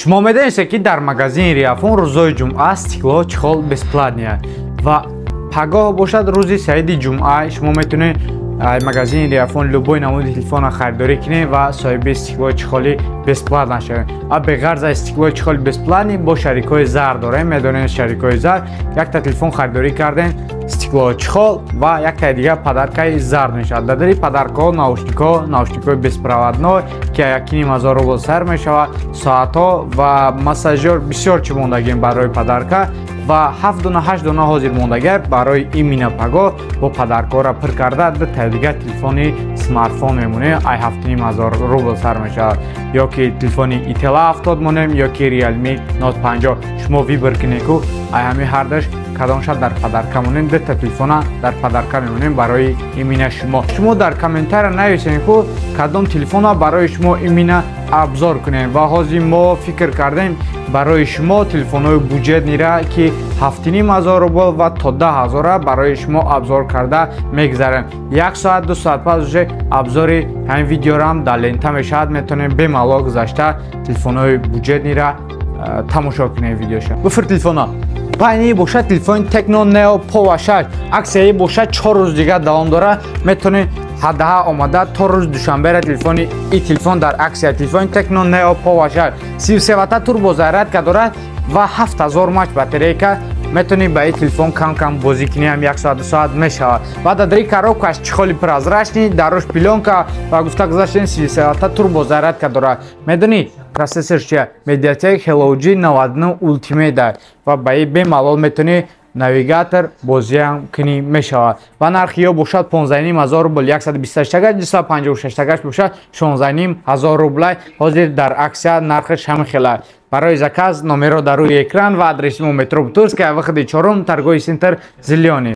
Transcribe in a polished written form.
Шумо медонистед, ки дар магазини Риафон рӯзҳои ҷумъа стекло, чехол бесплатный ва пагоҳ бошад, рӯзи саиди ҷумъа, шумо метавонед магазини Риафон любой намуди телефонро харидорӣ кунед ва соҳиби стеклои чехоли бесплатно шавед. Ва беғарз аз стеклои чехоли бесплатный, бо шарикҳои зар дорем. Медонед, шарикҳои зар: якта телефон харидорӣ кардем, стекло, чехол ва яктаи дигар подаркаи зард мешавад. Дар дари подаркаҳо наушникҳо, наушникҳои беспроводной, ки 1,5 ҳазор рубл сар мешавад, соатҳо ва массажёр, бисёр чӣ мондагем барои подарка. Ва ҳафт дона, ҳашт дона ҳозир мондага барои имина пагоҳ. Бо подаркаҳоро пур карда, дутаи дигар телефони смартфон мемонем, ай 7,5 ҳазор рубл сар мешавад. Ё ки телефони Итела 70 монем, ё ки Realme Note 50. Шумо выбор кунед ку, ай ҳамин ҳардаш кадомша дар подарка монем. Дута телефона дар подарка мемонем барои имина шумо. Шумо дар комментария нависем ку, кадом телефона барои шумо имина обзор кунем. Ва ҳозир мо фикр кардем, барои шумо телефонҳои бюджетныйра, ки 7,5 ҳазор рубл ва то 10 ҳазора, барои шумо обзор карда мегзарем. Як соат, 2 соат пас уже обзори ҳамин видеорам дар лента мешавад. Метавонем бемалол гузашта телефонҳои бюджетныйра тамошо кунем видеоша. Буфир телефона байни бошад, телефони Tecno Neo Pova 6. Аксияи бошад 4 рӯз дигар давом дорад. Метавонед ҳадаҳа омада, то рӯзи душанбера телефони и телефон дар аксия. Телефони Tecno Neo Pova 6 33 ватта турбозарядка дорад ва 7000 мАч батарейка. Метавонӣ ба ин телефон кам кам бозӣ кунӣ ҳам, як соат, 2 соат мешавад. Ва дар дари коробкаш чехоли прозрачный, дарош плёнка. Ва гуфта гузаштем, 33 ватта турбозарядка дорад. Медонӣ процессор чия? MediaTek Helio G99 Ultimate. Ва ба ин бемалол метавонӣ навигатор, бозиам кунӣ мешавад. Ва нархи ё бошад 15,5 ҳазор рубл, 128 тагаш, 256 тагаш бошад 16,5 ҳазор рублай. Ҳозир дар аксия нархаш ҳамин хела. Барои заказ номерро дар рӯи экран ва адреси мо: метро Бутырская, выходи чорум, торговый центр «Зелёный».